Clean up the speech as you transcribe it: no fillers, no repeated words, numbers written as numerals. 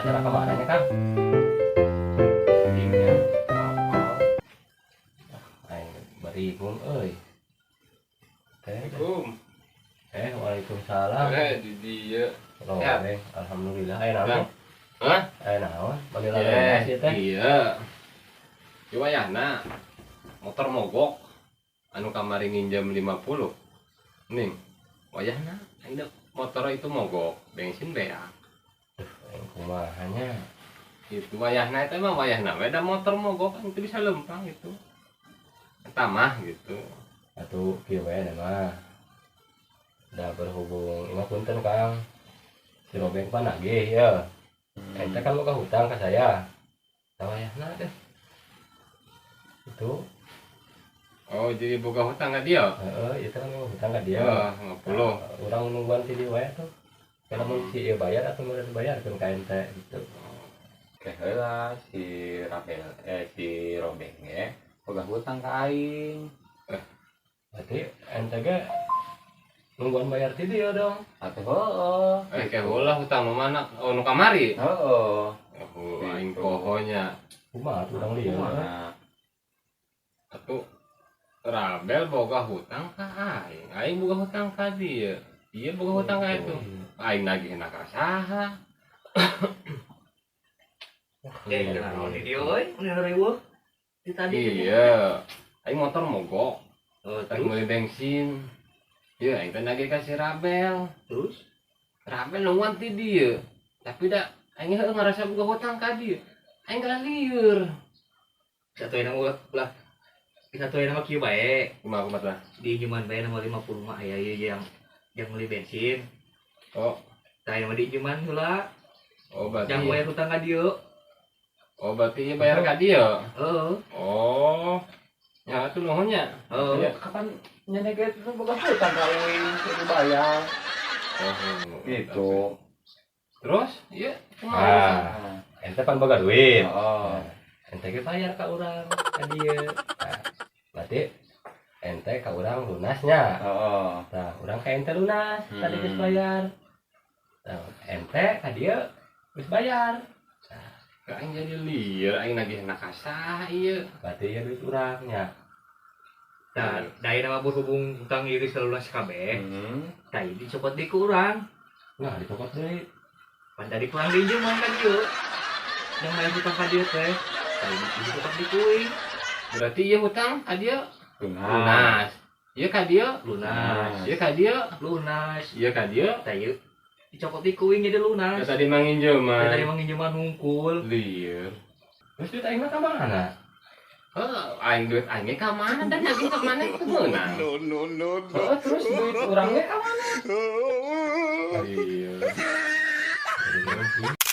Acara kemana nya, Kang? Iya, apa? Aing beringung euy. Teh. Assalamualaikum. Eh, waalaikumsalam. Eh, di dia. Oh, Sehat? eh, alhamdulillah. Aya naon? Kang. Hah? Aya naon? Manggil Eh, sih teh. Iya. Ieu wayahna motor mogok. Anu kamari nginjem 50. Ning, wayahna aing motor itu mogok, bensin beak. Aing kumaha nya? Itu wayahna itu emang wayahna we da motor mogok kan itu bisa lempang itu. Eta mah gitu. Atuh kieu we mah. Da berhubung ini punten, Kang. Si Robeng pan nagih ya. Ente kan boga hutang ke saya. Tah, wayahna deh. Itu. Oh, jadi boga hutang ka dia? Heeh, itu kan boga hutang ka dia. Wah, 50. Nah, urang nungguan ti dia wae tuh. Kalau mau si ieu bayar atau mau dibayarkeun ka ente gitu. Oke heula, si Rabel, eh, si Robeng ge boga hutang ka aing. Berarti ente ge nungguan bayar ti dia dong. Atuh heueuh. Eh, kayak heula hutang nu mana? Oh, nu kamari. Heeh. Oh, aing poho nya. Kumaha tuh urang lieur? Kumaha? Atuh Rabel boga hutang ka aing, aing boga hutang ka dia. Dia boga hutang ka itu. Aing nagihna ka saha? Eh, naon di dieu euy? Mun riweuh. Di tadi. Iya. Aing motor mogok, Oh, aing terus meuli bensin. Iya, aing teh nagih ka si Rabel. Terus. Rabel nungguan ti dieu. Tapi da aing heueuh ngarasa boga hutang ka dieu. Aing geus lieur. Satu yang ulah ulah. Satu yang mah kieu bae. Kumaha kumaha tah? Di injeman bae nomor 50 mah aya ieu yang beli bensin. Oh, Tah, yang di injeman heula. Oh, berarti. Yang bayar hutang ka dieu. Oh, berarti ieu bayar ka dieu. Heeh. Oh. Ya atuh nuhun nya. Heeh. Iya. Kapan nyene ge itu boga hutang ka aing kudu bayar. Oh, Gitu. Terus, iya, kumaha? Ah, ente pan boga duit. Heeh. Nah, ente ge bayar ka urang ka dieu. Nah, berarti ente ka urang lunasnya. Heeh. Nah, urang ka ente lunas, tadi geus bayar. Nah, ente ka dieu geus bayar. Ka aing jadi lieur, aing nagihna ka saha ieu? Berarti ieu duit urang nya. Nah, da nama berhubung hutang ieu geus lunas kabeh. Tah, ieu dicopot deui ku urang. Nah, dicopot deui. Pan tadi kurang di injeman ka dieu. Yang bayar hutang ka dieu teh. Tah, ieu dicopot deui ku aing. Berarti ieu hutang ka dieu Lunas. lunas. Ieu ka dieu Lunas. Ieu ka dieu, Lunas. ieu ka dieu. Tah, ieu dicopot deui ku aing jadi lunas. Ya, tadi mah nginjeman. Da tadi mah nginjeman hungkul. Lieur. Terus duit aing mah ka mana? Heuh, aing duit aing ge ka mana dan nagih ka mana itu meunang. No, no, no, no. Heeh, terus duit urangnya ka mana? Lieur. Jadi sih.